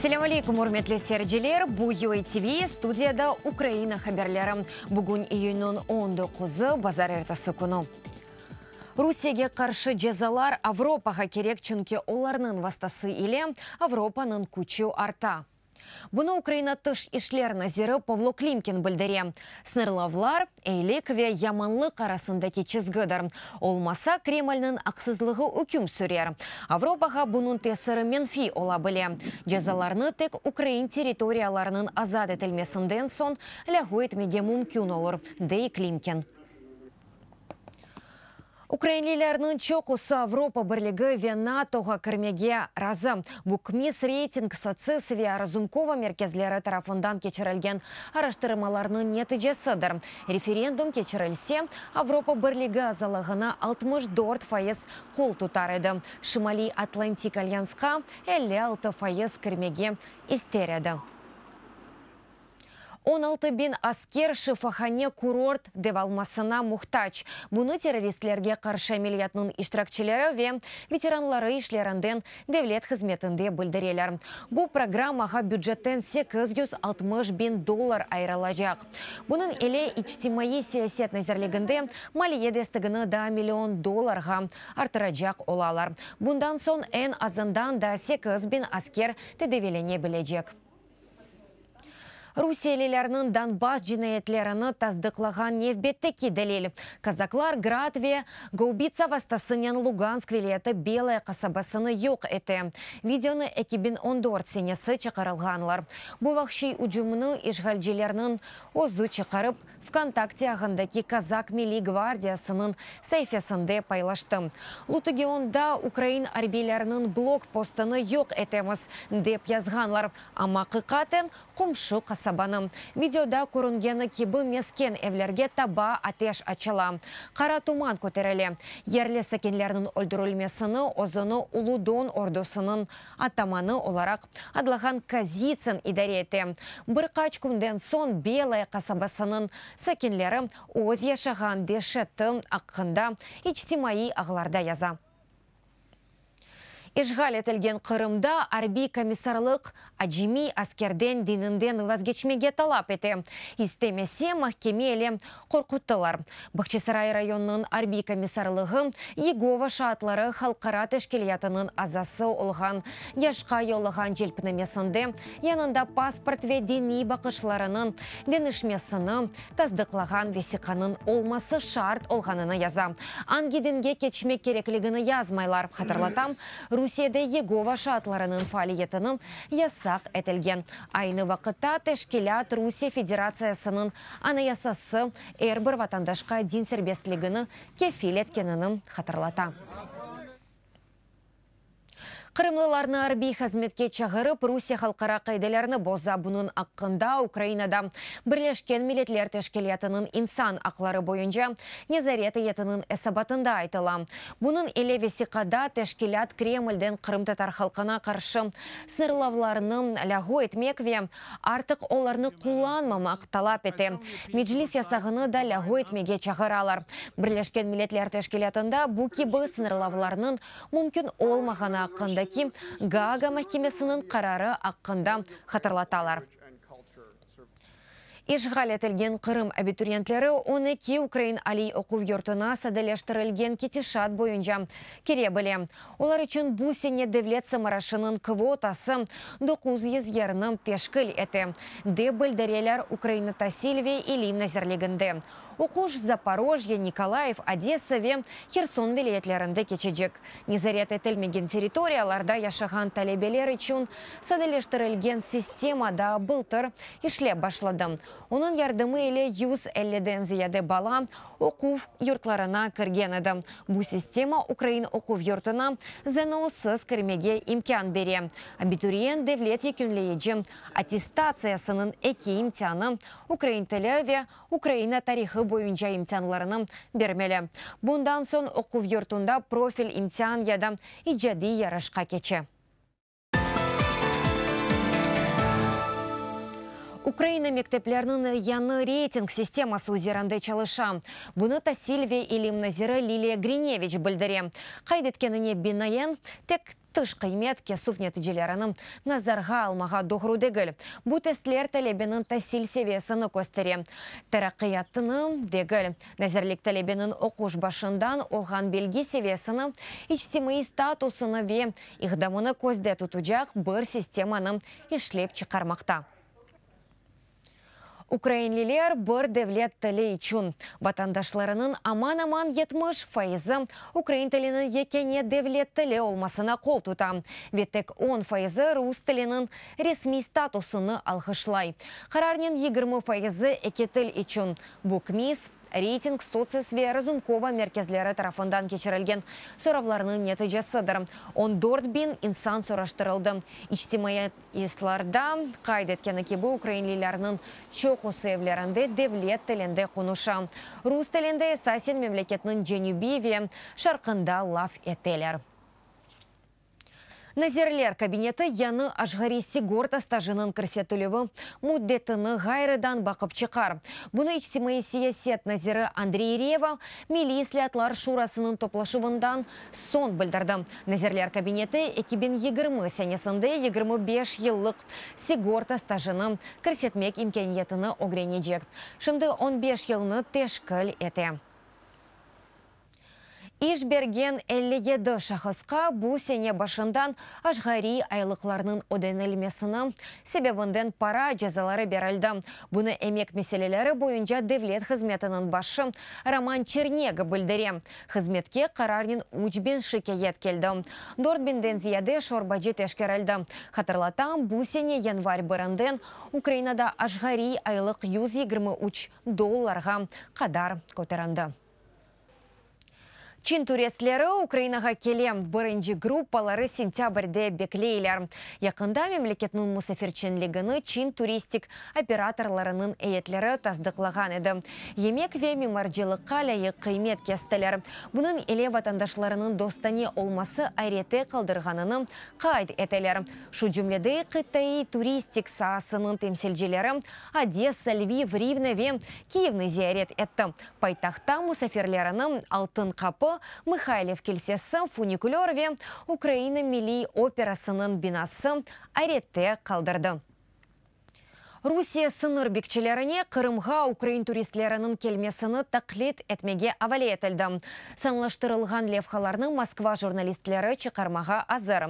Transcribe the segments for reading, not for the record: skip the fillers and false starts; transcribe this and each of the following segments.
Selâm aleyküm, ürmetli seyirciler! Bu UATV, studiyada Ukraina haberleri. Bugün iyünniñ on doquzı, bazarertesi künü. Rusiyege qarşı cezalar Avropağa kerek, çünki olarnıñ vastası ile Avropanıñ küçü arta. Bunı Ukraina Tış işler naziri Pavlo Klimkin bildire. Sıñırlavlar, eyilik ve yamanlıq arasındaki çizgidir. Olmasa, Kremlniñ aqsızlığı üküm sürer. Avropağa bunıñ tesiri menfiy ola bile. Cezalarnı tek ukrain territoriyalarınıñ azat etilmesinden soñ lâğu etmege mümkün olur, dey Klimkin. Ukrainlilerniñ çoqusı Avropa Birligi ve NATOğa kirmege razı. Bu KMİS reyting, SOTSİS ve Razumkova merkezleri tarafından keçirilgen araştırmalarnıñ neticesidir. Referendum keçirilse, Avropa Birligi azalığına 64% qol tutar edi, Şimaliy Atlantik alyansqa 56% kirmege ister edi. 16 biñ asker şifahane-kurort devalmasına muhtac. Bunı terroristlerge qarşı ameliyatnıñ iştirakçileri ve veteranları işlerinden devlet hızmetinde bildireler. Bu programmağa bücetten 860 biñ dollar ayırılacaq. Bunıñ ile İçtimaiy siyaset nazirliginde maliye destegini daa million dollarğa arttıracaq olalar. Bundan soñ eñ azından daa 8 biñ asker tedaviylene bilecek. Rusiyelilerniñ Donbass cinayetlerini tasdıqlağan nevbetteki delil, kazaklar Grad ve gaubitsa vastasınen Lugansk vilâyeti Belaya qasabasını yoq ete. Videonı 2014 senesi çıqarılğanlar. Bu vahşiy ücümni işğalcilerniñ özü çıqarıp, VKontakte ağındaki Kazak milliy gvardiyasınıñ saifesinde paylaştı. Lutugionda ukrain arbiyleriniñ blok postını yoq etemiz, dep yazğanlar, amma aqiqaten qomşu qasabanı. Videoda körüngeni kibi mesken evlerge taba ateş açıla, qara tuman köterile. Yerli sakinlerniñ öldürilmesini özüni Ulu Don ordusınıñ atamanı olaraq adlağan Kozitsın idare ete. Bir qaç künden soñ Belaya qasabasınıñ sakinleri öz yaşağan deşeti aqqında içtimaiy ağlarda yaza. İşğal etilgen Qırımda arbiy komissarlıq acemiy askerden dininden vazgeçmege talap ete. İstemese, mahkeme ile qorquttılar. Bağçasaray rayonınıñ arbiy komissarlığı Yegova şaatları halqara teşkilâtınıñ azası olğan yaşqa yollağan celpnamesinde yanında pasport ve diniy baqışlarınıñ deñişmesini tasdıqlağan vesiqanıñ olması şart olğanını yaza. Angi dinge keçmek kerekligini yazmaylar. Hatırlatam, Rusiyede Yegova şaatlarınıñ faaliyetini yasaq etilgen. Aynı vaqıtta teşkilât Rusiye Federatsiyasınıñ Anayasası er bir vatandaşqa din serbestligini kefil etkenini hatırlata. Qırımlılarnı arbiy hızmetke çağırıp, Rusiye halqara qaidelerni boza. Bunıñ aqqında Ukrainada Birleşken Milletler Teşkilâtınıñ insan aqları boyunca nezaret eyyetiniñ esabatında aytıla. Bunıñ ile vesiqada teşkilât Kremlden qırımtatar halqına qarşı sıñırlavlarnı lâğu etmek ve artıq olarnı qullanmamaq talap ete. Meclis yasağını da lâğu etmege çağıralar. Birleşken Milletler Teşkilâtında bu kibi sıñırlavlarnıñ mümkün olmağanı aqqındaki Gaaga mahkemesiniñ qararı aqqında hatırlatalar. İşğal etilgen Qırım abituriyentleri 12 ukrain aliy oquv yurtuna sadeleştirilgen ketişat boyunca kire bile. Olar içün bu sene devlet sımarışınıñ kvotası 900 yerni teşkil ete, dep bildireler Ukraina tasil ve ilim nazirliginde. Oquş Zaporojye, Nikolayev, Odessa ve Herson vilâyetlerinde keçecek. Nezaret etilmegen territoriyalarda yaşağan talebeler içün sadeleştirilgen sistema da bıltır işlep başladı. Onıñ yardımı ile 150-den ziyade bala oquv yurtlarına kirgen edi. Bu sistema ukrain oquv yurtuna ZNOsız kirmege imkân bere. Abituriyent devlet yekünleyici attestatsiyasınıñ eki imtianı, ukrain tili ve Ukraina tarihı boyunca imtianlarını bermeli. Bundan soñ oquv yurtunda profil imtian ya da icadiy yarışqa keçe. Ukraina mektepleriniñ yañı reyting sisteması üzerinde çalışa. Bunı tasil ve ilim naziri Liliya Grineviç bildire. Qayd etkenine binaen, tek tış qıymet kesüv neticelerini nazarğa almağa doğru degil. Bu testler talebeniñ tasil seviyesini köstere, teraqqiyatını degil. Nazirlik talebeniñ oquş başından olğan bilgi seviyesini, içtimaiy statusını ve iqdamını közde tutacaq bir sistemanı işlep çıqarmaqta. Ukrainliler bir devlet tili içün. Vatandaşlarınıñ aman-aman 70 fayızı ukrain tiliniñ yekâne devlet tili olmasına qol tuta ve tek 10 fayızı rus tiliniñ resmiy statusını alğışlay. Qararnen 20 fayızı eki til içün. Bu KMİS, Reyting, Sotsis ve Razumkova merkezleri tarafından keçirilgen soravlarnıñ neticesidir. 14 biñ insan soraştırıldı. İçtimaiyatlarda qayd etkeni kibi, ukrainlilerniñ çoqusı evlerinde devlet tilinde qonuşa. Rus tilinde esasen memleketniñ cenübi ve şarqında laf eteler. Nazirler kabineti yañı aşğariy sigorta stajınıñ kirsetilüvi müddetini ğayrıdan baqıp çıqar. Bunı içtimaiy siyaset naziri Andriy Reva Milliy islâatlar şurasınıñ toplaşuvından soñ bildirdi. Nazirler kabineti 2020 senesinde 25 yıllıq sigorta stajını kirsetmek imkâniyetini ögrenecek. Şimdi 15 yılnı teşkil ete. İş bergen 57 şahısqa bu sene başından aşğariy aylıqlarnıñ ödenilmesini sebebinden para cezaları berildi. Bunı emek meseleleri boyunca devlet hızmetiniñ başı Roman Çernega bildire. Hızmetke qararnen 3000 şikâyet keldi. 4000-den ziyade şorbacı teşkerildi. Hatırlatam, bu sene yanvar birinden Ukrainada aşğariy aylıq 123 dollarğa qadar köterildi. Çin turistleri Ukrainağa kele. Birinci gruppaları sentâbrde bekleyler. Yaqında memleketniñ musafirçenligini Çin turistik operatorlarınıñ eyetleri tasdıqlağan edi. Yemek ve mimarcılıqqa lâyıq qıymet kestiler. Bunıñ ile vatandaşlarınıñ dostane olması ayrette qaldırğanını qayd eteler. Şu cümlede qıtaiy turistik saasınıñ temsilcileri Odessa, Lviv, Rivne ve Kiyevni ziyaret etti. Paytahtta musafirlerini Altın qapı, Mıhayliv kilsesi, funikulör ve Ukraina milliy operasınıñ binası ayrette qaldırdı. Rusiye sıñır bekçilerine Qırımğa ukrain turistleriniñ kelmesini taqlit etmege avale etildi. Sanlaştırılğan levhalarnı Moskva jurnalistleri çıqarmağa azır.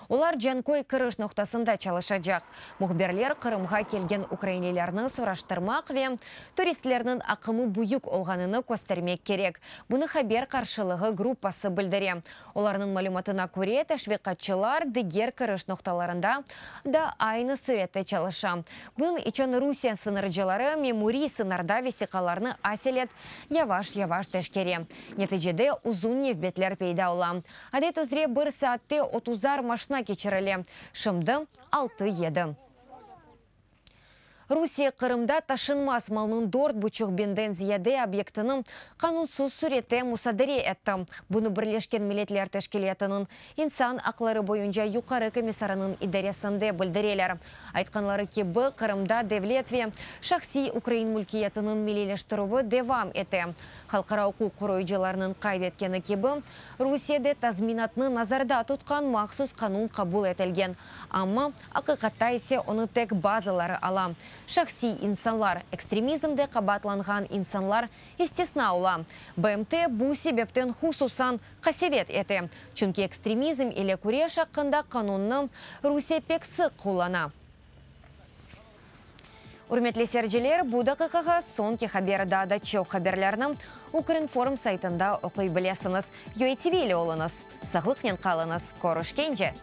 Olar Canköy kiriş noqtasında çalışacaq. Mühbirler Qırımğa kelgen ukrainlilerni soraştırmaq ve turistlerniñ aqımı büyük olğanını köstermek kerek. Bunı haber qarşılığı gruppası bildire. Olarnıñ malümatına köre, teşviqatçılar diger kiriş noqtalarında da aynı sürette çalışa. Bunıñ içün Rusiye sıñırcıları memuriy sıñırda vesiqalarnı aselet yavaş-yavaş teşkere. Neticede uzun nevbetler peyda ola. Adet üzre bir saatte otuzar maşina keçirile, şimdi altı-yedi. Rusiye Qırımda taşınmaz malnıñ 4,5 biñden ziyade obyektini qanunsız sürette musadere etti. Bunı Birleşken Milletler Teşkilâtınıñ insan aqları boyunca yuqarı komissarınıñ idaresinde bildireler. Aytqanları kibi, Qırımda devlet ve şahsiy ukrain mülkiyetiniñ milliyleştirüvi devam ete. Halqara uquq qoruyıcılarnıñ qayd etkeni kibi, Rusiyede tazminatnı nazarda tutqan mahsus qanun qabul etilgen, amma aqiqatta ise onı tek bazıları ala. Şahsiy insanlar, ekstremizmde qabaatlanğan insanlar istisna ola. BMT bu sebepten hususan qasevet ete, çünki ekstremizm ile küreş aqqında qanunnı Rusiye pek sıq qullana. Ürmetli seyirciler, bu daqiqağa soñki haber daa da çoq haberlerni Ukrinform saytında oquy bilesiñiz. UATV ile oluñız. Sağlıqnen qalıñız. Körüşkence!